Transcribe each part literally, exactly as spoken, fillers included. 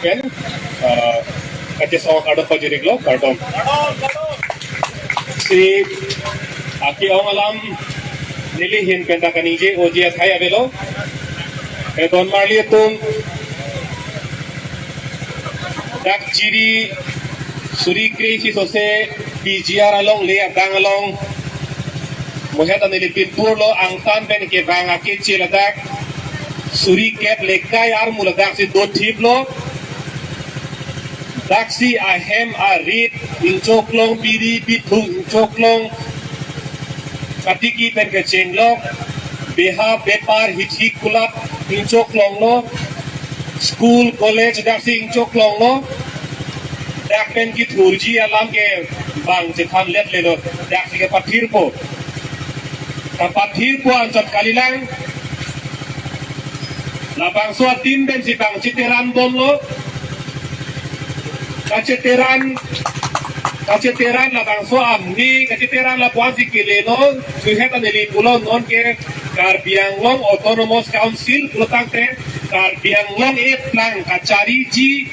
pen, ah, kachesong kardom pajiriklo, kardom. Si, ake-ong alam neli ahin pen ta kaningje oji athai avelo. Edon marli atum, dak jiri suri kre-isi sose P G R alongle adang along, mohet aneli pinpurlo, angtan pen kevang akeche ladak suri kep lekai armu ladaksi dothiplo. Daksi ahem arit ingchoklong, biri bithung ingchoklong, katiki pen kechenglok, beha bepar hithi kulap ingchoklonglo, school college daksi ingchoklonglo. Dak pen kethurji alam ke bang chethan letlelo, daksi kepathirpo. Kapathirpo anchot kalilang. Labangso adim pensi bang cheteran bomlo. Kacheteran, kacheteran labangso amni, kacheteran lapuansi kelelo, suhet aneli pulo, nonke Karbi Anglong Autonomous Council pulo tangte, Karbi Anglong eplang kachariji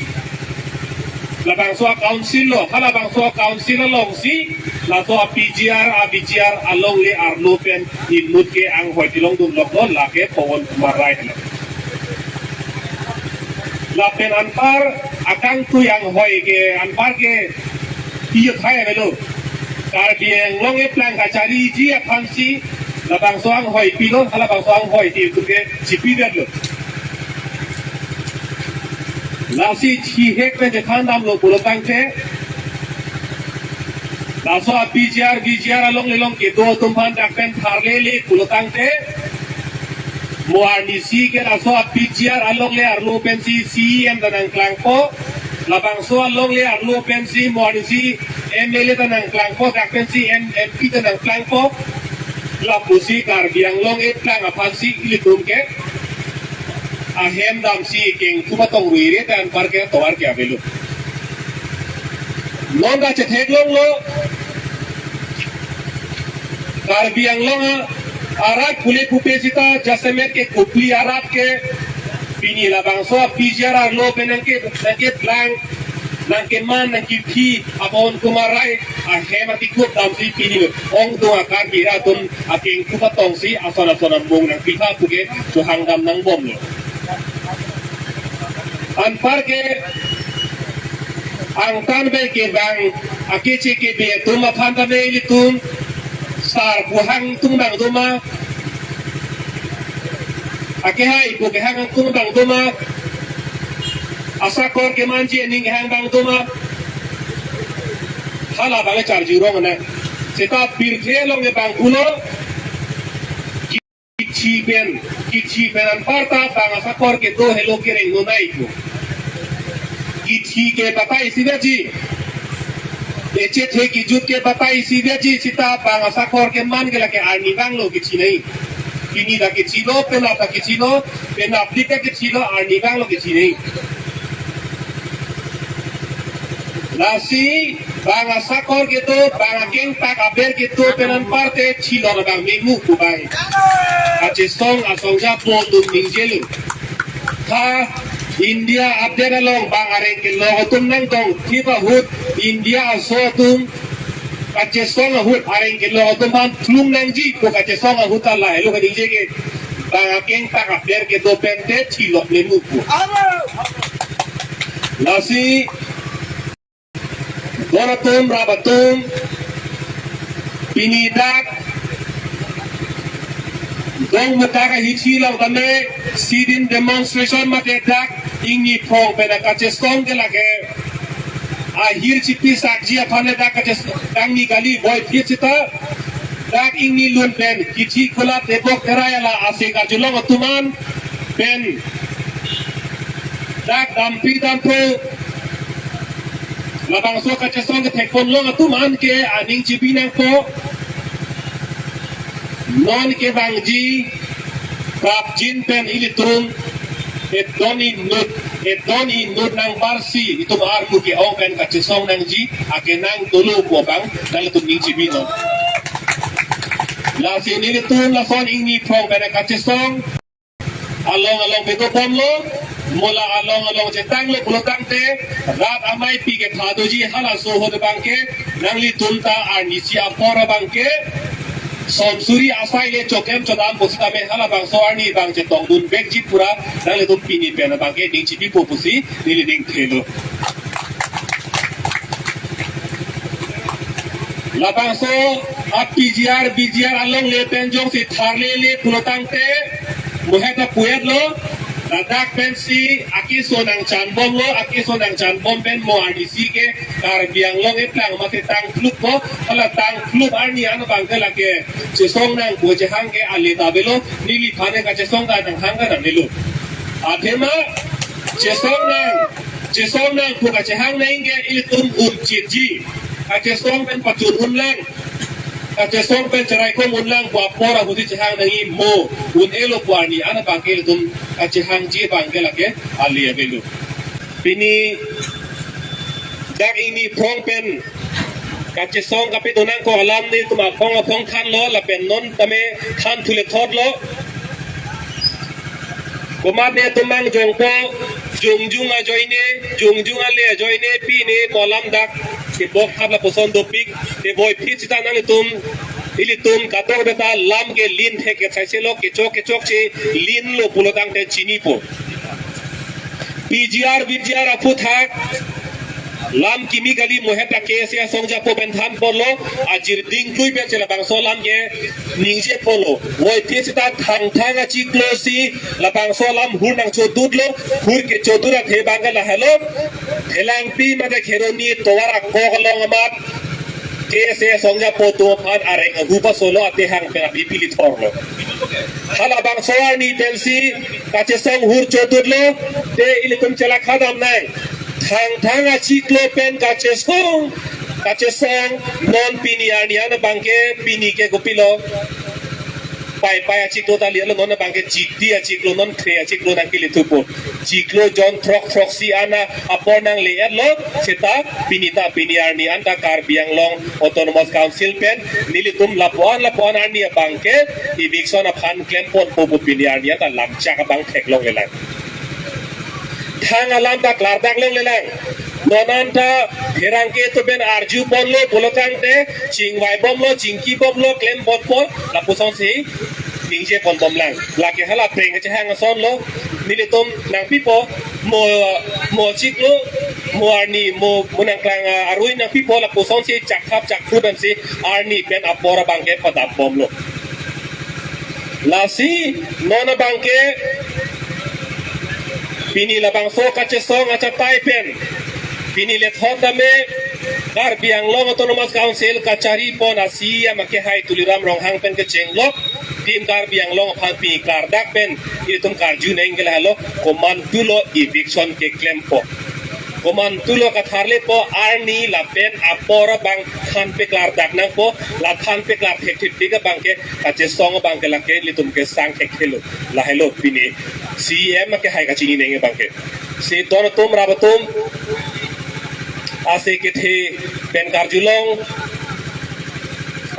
labangso a-council lo, halabangso a-council alongsi laso a-P G R, a-V G R alongle arlo pen inut ke anghoi tilong dunloklo, lake Pawan Kumar Rai helo. Lapen anpar akangtui anghoi ke, anpar ke pi athai avelo. Karbi Anglong eplang kachariji aphansi labangso anghoi pilo, halabangso anghoi ti itum ke chipidetlo. Lasi chihek pen chethan damlo pulo tangte, laso a-P G R, V G R alongle along kedo atum aphan dak pen tharlele pulo tangte, mo arnisi ke laso a-P G R alongle arlo pensi C E M ta nangklangpo, labangso alongle arlo pensi mo arnisi M L A ta nangklangpo, dak pensi M-, M P ta nangklangpo. Lapusi Karbi Anglong eplang aphansi ilitum ke ahem damsi kengthu patong ruire ta anpar ke tovar ke avelo. Non ta chetheklonglo, Karbi Anglong arat pule pupe sita jasemet ke Kopili arat ke pini labangso a-P G R arlo pen nangke, nangkeplang, nangkeman, nangkephi a-Pawan Kumar Rai ahem atikup damsi pini ongdung a-Karbi atum akengthu patongsi ason ason amung nangpitha puke chohang dam nangbomlo. Anpar ke angtan pen kevang akeche kebe atum aphan tame ilitum sar pu hang tung bang doma, akehai pu kehang tung bang doma, asakor kemanji aning kehang bang doma, hala bang charjurong na. Seta pirthe along ke bang pulo, kithi pen, kithi pen anparta bang asakor kedo helo kereng nonai pu. Kithi ke batai isi daji. Echethe kijut ke batai isi daji, sita bang asakor keman ke lake arnivang lo kichinei. Pini ta kichilo, penap ta kichilo, penapdik ta kichilo, arnivang lo kichinei. Lasi bang asakor kedo, bang akengpak aber kedo pen anparte chilor bang memu kubai. Kachesong asong japo atum ningjelo. Ha India adet along bang areng kelok atum nangtong thip ahut India aso atum kachesong ahut areng kelok atum aphan thlung nangji pu kachesong ahut ta lahelo kaningje ke bang akengpak aber kedo pen te chilok memu pu. Lasi don atum, rap atum, pini dak Dongmukak ahithi along tame sit-in demonstration mate dak ingni phong pen akachesong ke lake ahir chipisakji aphan le dak kaches-, kangni kali boi phit sita dak ingni lun pen kithi kulap tebok terai ala ase kachelong atum an pen dak dampi damphu labangso kachesong kethekponlong atum an ke aning chibi nangpo. Non kevangji prapjin pen ilitum edon inut, edon inut nangbarsi itum armu ke-ong pen kachesong nangji akenang dolo pu abang nanglitum ning chibi non. Lasi nelitum lason ingni phong pen kachesong along along pekopomlo. Mo la along along chetanglo pulo tangte, rat ameipi kepha doji halaso ahut abangke, nanglitum ta arnisi apor abangke, somsuri asai le chokem chodam pusitame halabangso arni abang chetongdun vekji pura, nanglitum pini pen abangke ning chipipo pusi neli ningthelo. Labangso a P G R, V G R alongle pen jongsi tharlele pulo tangte, mo het ta pu-etlo, ladak pensi akeso nangchanbomlo, akeso nangchanbom pen mo arnisi ke Karbi Anglong eplang mate tangphlukpo, hala tangphluk arni an abangke lake chesong nang pu chehang ke ale ta avelo, neliphan ke kachesong ta nanghang ta nangnelo. Athema chesong nang, chesong nang pu kachehang nang ke ilitum urchitji. Kachesong pen pachun unlang, kachesong pen cherai kom unlang pu apor ahutsi chehang nangji, mo un-elo pu arni an abangke ilitum kachehangji abangke lake ale avelo. Pini dak ingni phrong pen kachesong kapidun nangkok alam nelitum aphong aphong thanlo, lapen non tame than thule thotlo. Komat netum mang jongpo, jongjung ajoine, jongjung ale ajoine, pine mo alam dak kebok thap lapuson dopik, te voiphit sita nanglitum, ilitum kadokave ta lam ke lin thek ke saiselo, kechok kechokche linlo pulo tangte chinipo. P G R, V G R aphuthak lam kimi kali, mo het ta K S A asong japo pen thanponlo, ajir dingklui pensi labangso alam ke ningjeponlo. Voiphit sita Thangthang achiklo si labangso alam hur nangchodutlo, hur kechodut athe abangke lahelo, Phelangpi mate Kheroni tovar akok along amat K S A asong japo atum aphan areng ahu pasolo, atehang pen aphi pili thorlo. Halabangso arni pensi kachesong hur chodutlo, te ilitum chelakha dam nang. Thangthang achiklo pen kachesong, kachesong non pini arni an abangke pini ke kopilo. Paipai achiklo ta lelo, non abangke Chiti achiklo, non Khre achiklo nangkele thupo. Chiklo jon throk throksi an apor nangle-etlo, seta pini ta pini arni an ta Karbi Anglong Autonomous Council pen nelitum lapuan lapuan arni abangke eviction aphan klemponpo pu pini arni an ta lamchak abang theklonglelang. Thang alam ta klardak longlelang. Non an ta pherangke atum pen arjuponlo pulo tangte, chingvaibomlo, chingkibomlo, klembompo, lapusonsi ningjeponbomlang. Lake hala preng kachehang asonlo, nelitum nangpipo, mo, mo chiklo, mo arni, mo, mo nangklang, ah, arui nangpipo, lapusonsi chakthap chakthru pensi arni pen apor abangke padambomlo. Lasi non abangke pini labangso kachesong achatai pen pini lethot tame Karbi Anglong Autonomous Council kacharipon a-C E M akehai Tuliram Ronghang pen kechenglok Team Karbi Anglong aphan pini klardak pen ilitum karju nang ke lahelo, komantulo eviction keklempo, komantulo katharlepo arni lapen apor abang than peklardak nangpo, la than peklar thekthepik abangke kachesong abangke lake ilitum kesang thekthe lo, lahelo pini C E M akehai kachini nang abangke. Si don atum, rap atum, ase kethe pen karjulong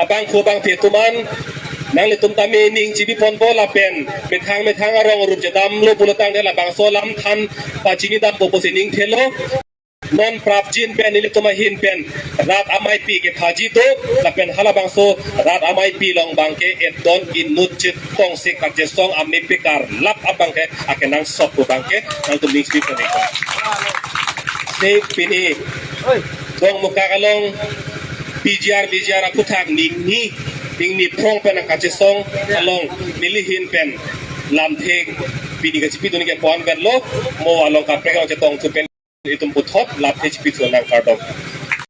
abangphu abangphi atum an, nanglitum tame ning chipiponpo lapen methang methang arong arup chedamlo pulo tangte labangso alam than pachinidampo pusi ningthelo. Non prapjin pen nelitum ahin pen rat ameipi kephaji do, lapen halabangso rat ameipi along abangke edon inut chit tongsi kachesong amei pekarlap abangke akenangsot pu abangke nangtum ning chipiponpo. Si pini Dongmukak along P G R V G R aphuthak ningni, ningni phrong pen kachesong along neli ahin pen lamthe pini kachipidun ke ponvetlo, mo along kaprek along chetong thu pen itum puthot lamthe chipidun nang kardom.